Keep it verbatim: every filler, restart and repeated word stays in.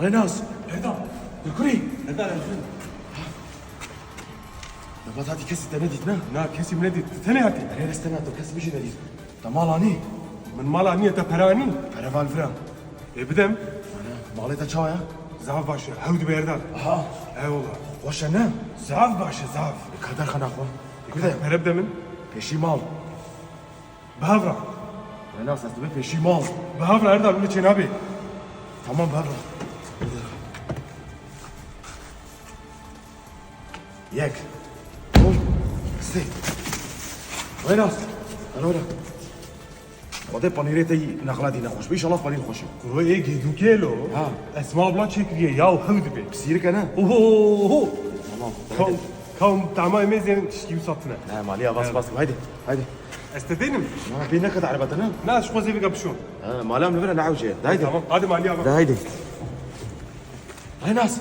Renas, Heda, Kurî. Heda, Heda. Devat hatî kesî te nedît, ne? Na, kesî min nedît. Tu tenê hatî? Erê, ez tenê hatim, kesî min jî nedît. Te mal anî? Min mal anî, te pere anî? Pere van vira. Ê bidem? Malê te çawa ya? Zaf baş e, hew dibe Erdal. Aha. Eyvallah. Xweş e, ne? Zaf baş e, zaf. Ka derxe naxwe. Kurê. Pere bide min. Pêşî mal. Bi hev re. Renas, ez dibe pêşî mal. Bi hev re Erdal, wilo çê nabê. Tamam, bi hev re. Yek. Du. Sê. Renas. Alo, alo. Xwedê panîrê te yî nexla dî nexweş be. Înşallah panîr xweş e. Kuro ê gêdûkê lo. Ha. Esma abla çêkiriye ya û hew dibe. Pisîrike ne? Oho, oho. Tamam. Kam, kam tama emê zên tişkî wisa tune. Ne, maliya bas, bas. Haydi, haydi. Ez te dênim. Na, bê neke de erebete ne? Na, ji xwe zê bika bişo. Ha, maliya min vira ne ewce. Haydi. Tamam, hadi maliya bak. Haydi. Renas.